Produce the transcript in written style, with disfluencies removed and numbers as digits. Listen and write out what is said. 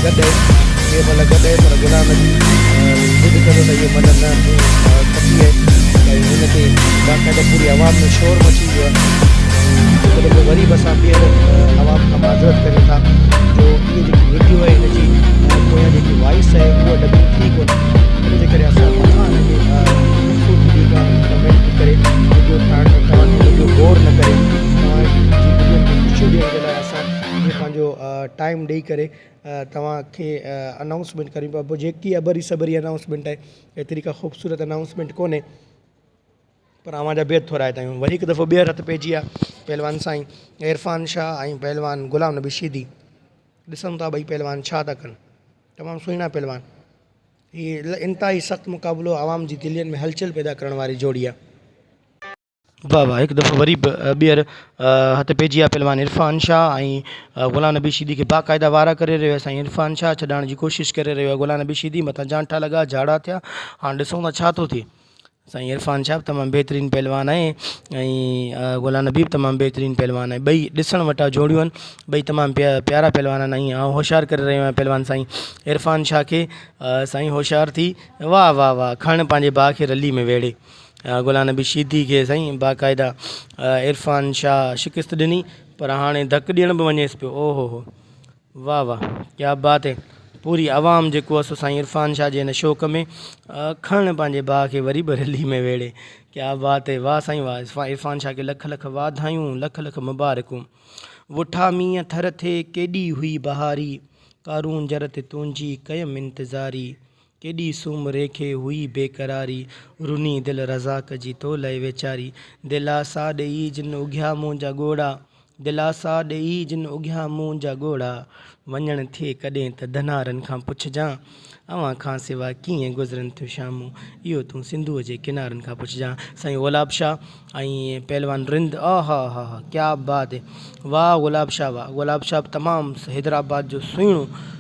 گڏ آهي اهو ملهه گڏ آهي پر غلام نبي ضد ڪندو ته اهو ملهه نه مون کٽي آهي ۽ ان تي باقاعده پوري عوام ۾ شور مچي ويو آهي هڪ دفعو وري به اسان ٻيهر عوام کان معذرت ڪريون ٿا جو اهي جيڪي وڊيو آهي ان جي پويان جيڪي وائس آهي اها ڊبنگ ٿي ڪونهي ان جي ڪري اسان مٿان ان جي خوبصورتي جيڪا ڪمينٽ ڪري وڊيو ٺاهڻ توهان کي وڊيو بور نه ڪري توهان جي دلين کي خوشيون ڏيڻ جي لاء اسان اهو پنهنجو ٽائيم ڏئي ڪري توهان کي انائونسمينٽ ڪريون پيا پوء جيڪي ابري سبري انائونسمينٽ آهي ايتري ڪا خوبصورت انائونسمينٽ ڪونهي پر اوهان جا بيحد ٿورائتا آهيون وري هڪ دفعو ٻيهر هٿ پئجي ويا پهلوان سائين عرفان شاهه ۽ پهلوان غلام نبي شيدي ڏسون ٿا ٻئي پهلوان ڇا ٿا ڪن تمام سهڻا پهلوان هي انتهائي سخت مقابلو عوام جي دلين ۾ هلچل پيدا ڪرڻ واري جوڙي آهي. واھ واھ هڪ دفعو وري به ٻيهر هٿ پئجي ويا پهلوان عرفان شاهه ۽ غلام نبي شيدي کي باقاعده وارا ڪري رهيو آهي سائين عرفان شاهه ڇڏائڻ جي ڪوشش ڪري رهيو آهي غلام نبي شيدي مٿان جانٺا لڳا جهاڙا ٿيا هاڻ ڏسون ٿا ڇا ٿو ٿئي سائين عرفان شاهه به تمام بهترين پهلوان آهي ۽ غلام نبي به تمام بهترين پهلوان آهي ٻئي ڏسڻ وٽان جوڙيون آهن ٻئي تمام پيارا پهلوان آهن ۽ آئون هوشيار ڪري رهيو آهيان پهلوان سائين عرفان شاهه کي سائين هوشيار ٿي واهه واهه واهه کڻ پنهنجي ڀاء کي رلي ۾ ويڙهي غلام نبي شيدي کي سائين باقاعده عرفان شاهه شڪست ڏني پر هاڻي ڌڪ ڏيڻ به وڃيس پيو او هو هو واھ واھ ڪيا بات هي پوري عوام جيڪو آ سو سائين عرفان شاھ جي هن شوق ۾ کڻ پنهنجي ڀاء کي وري به رلي ۾ ويڙهي ڪيا بات هي واھ سائين واھ عرفان شاھ کي لک لک واڌايون لک لک مبارڪون وٺا مينهن ٿر ٿي ڪيڏي هئي بهاري ڪارونجهر تي تنهنجي ڪيم انتظاري ڪيڏي سومري کي هئي بيقراري رني دل رزاق جي تو لئه ويچاري دلاسا ڏيئي جن اگهيا منهنجا ڳوڙها دلاسا ڏيئي جن اگهيا منهنجا ڳوڙها وڃڻ ٿئي ڪڏهن ته ڌنارن کان پڇجان اوهان کان سوا ڪيئن گذرن ٿيون شامون اهو تون سنڌوء جي ڪنارن کان پڇجان سائين گلاب شاهه ۽ پهلوان رند آهاهاها ڪيا بات هي واهه گلاب شاهه واهه گلاب شاهه به تمام حيدرآباد جو سهڻو.